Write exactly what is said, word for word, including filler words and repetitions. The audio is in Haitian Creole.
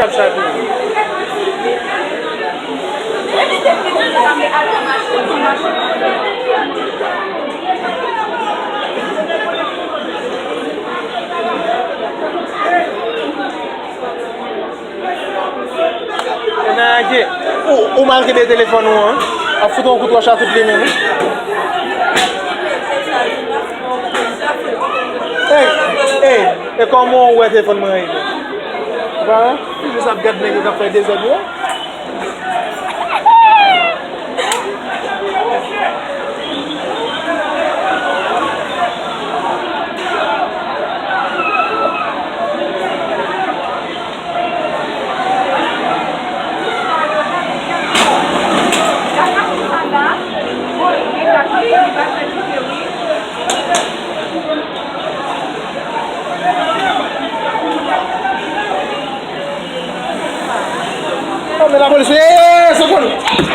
Ap chape. Ou, ou mal kenbe telefòn ou an. Ap fout yon kout wòch a tout li menm. Ey, ey, e kòman ou wè telefòn mwen rete? Ou pa wè? Ou jis ap gad nèg yo k ap fè dezòd yo. Oh, men lapolis, eh, eh, eh, sekonn.